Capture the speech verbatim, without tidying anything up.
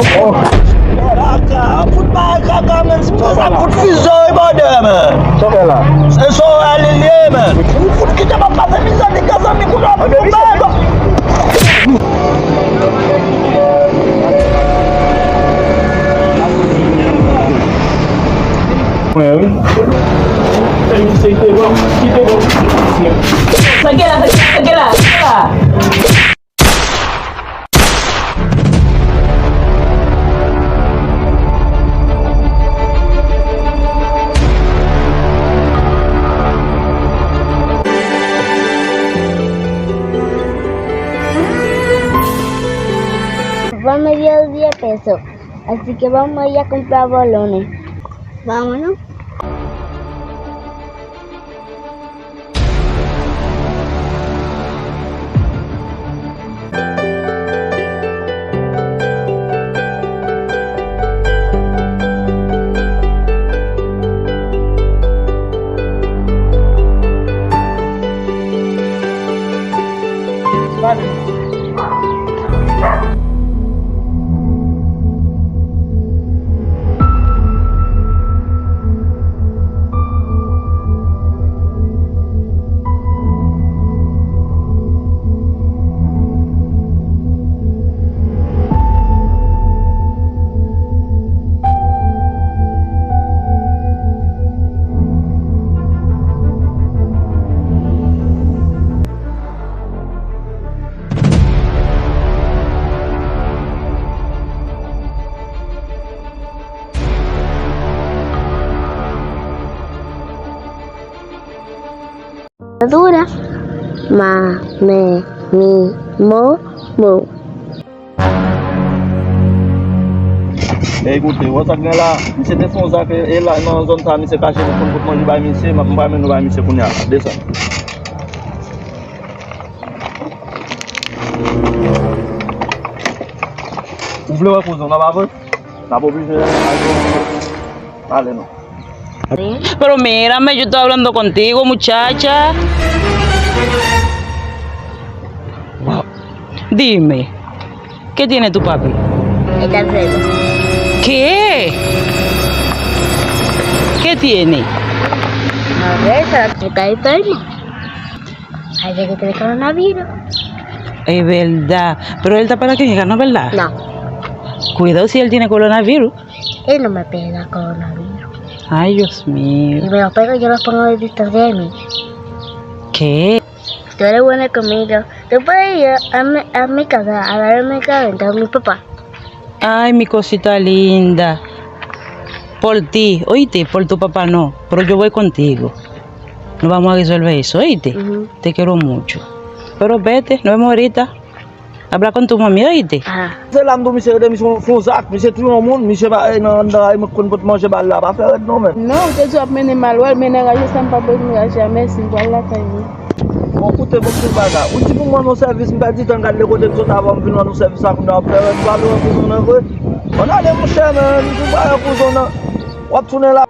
Kaka, fout bagay kaka, men se pou sa fout fizye wi, bòdè, men. Sa w fè la? Se sa w ale l ye, men. Ou fout kite m ap pase mizè, li ka zanmi kounye a pou nou bay. Mwen, wi. Sa gen la, sa gen la, sa gen la. Vamos a Dios diez pesos. Así que vamos a ir a comprar bolones. Vámonos. Dura. Ma, me, mi, mo, mo. Ey, koute, wè sa k gen la? Misye te fè yon zak, e, e la, nan zòn sa, misye kache, nou konn kot manje bay misye, m ap, m pral mennen nou bay misye kounye a la. Desann. Ou vle wè kouzin w nan, pa vre? N ap oblije ale non. Pero mira, me, yo estoy hablando contigo, muchacha. Wow. Dime, ¿qué tiene tu papi? Está enfermo. ¿Qué? ¿Qué tiene? A ver, se la está enfermo. Ayer que tiene coronavirus. Es verdad. Pero él está para la clínica, ¿no es verdad? No. Cuidado si él tiene coronavirus. Él no me pega coronavirus. Ay, Dios mío. Y me lo pego, yo lo pongo de distancia de mí. ¿Qué? Tú eres buena conmigo. Tú puedes ir a mi, a mi casa a darme el calentón a mi papá. Ay, mi cosita linda. Por ti, oíste, por tu papá no, pero yo voy contigo. Nos vamos a resolver eso, oíste. Ujú. Te quiero mucho. Pero vete, nos vemos ahorita. Habla con tu mami, oíste. Ah. Se la m di w, misye rete, misye fè yon zak, misye touye yon moun, misye pa, eh, nan, nan, eh, mwen konn pot manje bal la, pa fè rèd non, men. Non, ou te di w ap mennen m al wè l, men nan raje sa m pa bezwen raje a, mèsi, m pral lakay mwen. Bon, koute, bon, tout bagay. Ou di pou m rann ou sèvis, m pèdi tan, gad lè kote m sot avan, m vin rann ou sèvis la, kounye a w ap fè rèd, m pral wè kouzin nan vre. Ann ale, monchè, men, m di w pral wè kouzin nan. W ap tounen la.